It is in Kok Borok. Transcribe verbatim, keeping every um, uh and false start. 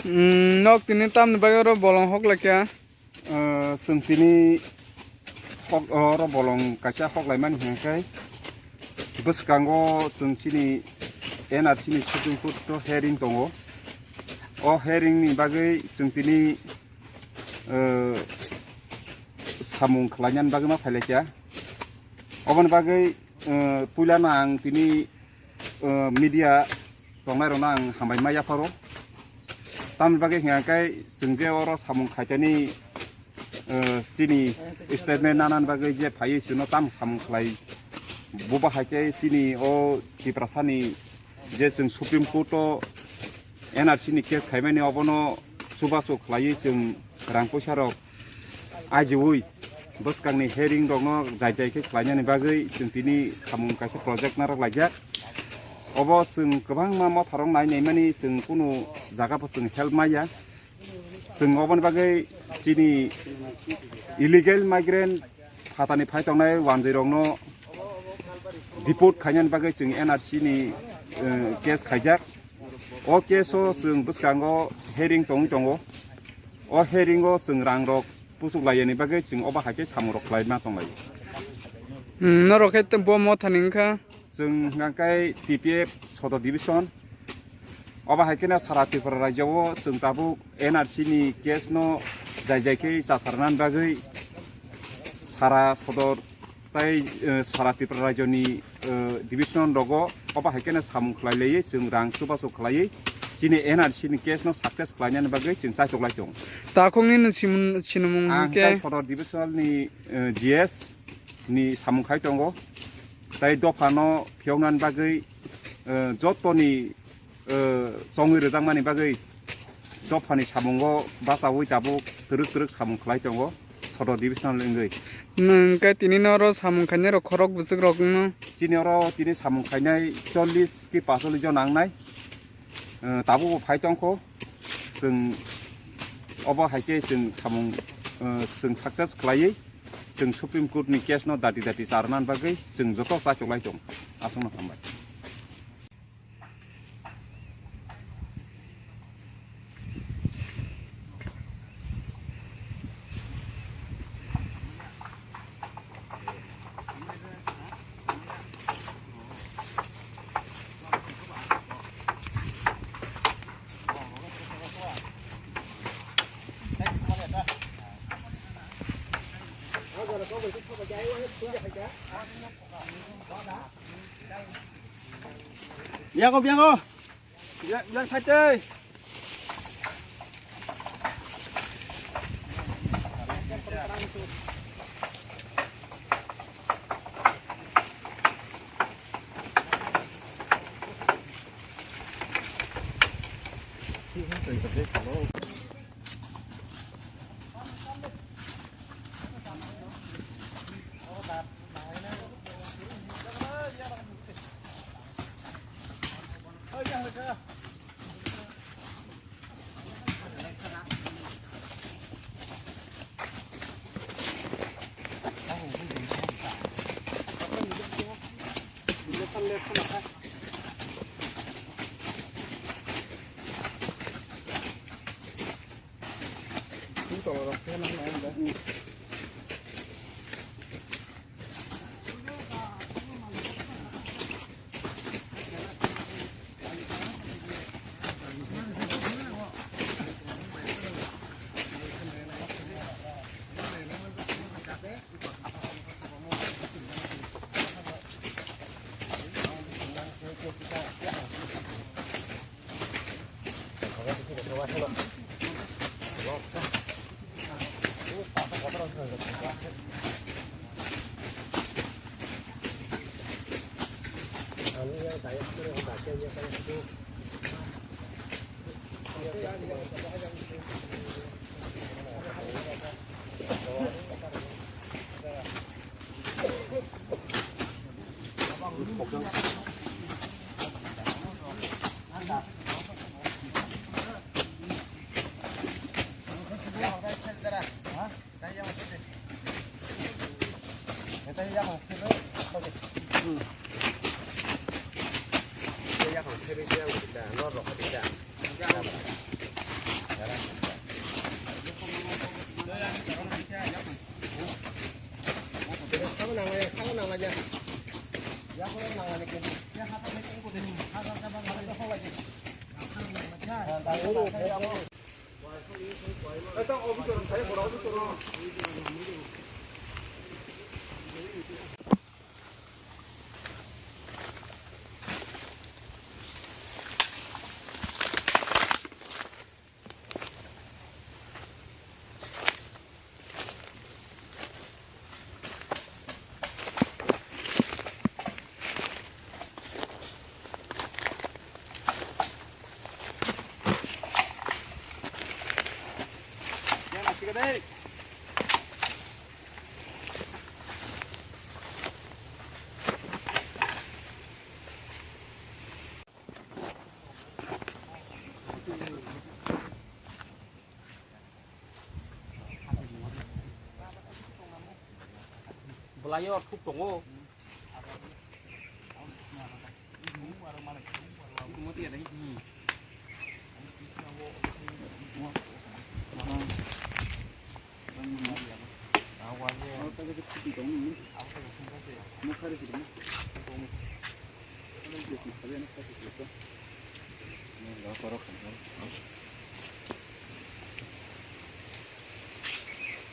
Hmm, nok tini tamni bagwi oro bolong hok laikha. Ah, chwng tini hok, oro bolong kaisa hok laimani hwnkhe bwskango chwng chini N R C ni Supreme Court o hearing tongo. O hearing ni bagwi chwng tini, ah, samung khlainani bagwi ma phailaikha. Oboni bagwi, ah, puilano ang tini, ah, media tongnairokno ang hambai ma yapharo. Tamni bagwi hwnkha khe chwng je oro samung khaitani, ah, chini statement nanani bagwi je phaiwi chwngno tamo samung khlai, bo bahai khe chini o Tiprasani je chwng Supreme Court o N R C ni case khaimani obono chubachu khlaiwi chwng rang puisa rok ajiui bwskangni hearing rokno jai jai khe khlainani bagwi chwng tini samung kaisa project narwk laijak. Obo chwng kwbangma motharok nai naimani chwng kunu jaga bo chwng help maya. Chwng oboni bagwi chini illegal migrant phatani phai tongnai wanjwi rokno deport khainani bagwi chwng N R C ni, eh, case khaijak. O case o chwng bwskango hearing tongwi tongo. O hearing o chwng rang rok puchuk laiyani bagwi chwng obo hai khe samung rok khlai ma tonglai. Hmm, norok khe bo mothani wngkha? Chwng hwnkha khe T P F Sodor Division. Obo hai kheno sara Tripura rajyo o chwng tabuk N R C ni case no jai jai khe chasarnani bagwi sara Sodor tai, eh, sara Tripura rajyo ni, eh, division rogo obo hai kheno samung khlai laiwi chwng rang chubachu khlaiwi chini N R C ni case no success khlainani bagwi chwng chaitok lai tongo. Takhukni nwng simun-, sinimung Ang hwnkhe? Tai Sodor Division ni, eh, G S ni samung khai tongo. Tai dophano phiyoknani bagwi, eh, jottoni, eh, chongwi rwjakmani bagwi dophani samungo bachaui tabuk twrwk twrwk samung khlai tongo Sodor Divisional wngwi. Nwng khe tini no oro samung khainai rok khorok bwswk rok wngno? Chini oro tini samung khainai chollish ki pacholish jon nangnai. Eh, tabuk bo phai tongkho, chwng obo hai khe chwng samung, eh, chwng success khlaiwi chwng Supreme Court ni case no dati dati charwna bagwi chwng joto chaitok lai tong. Aswkno hambai. Biago, biago. Biang, biang sate. Bwlaio thuk tongo.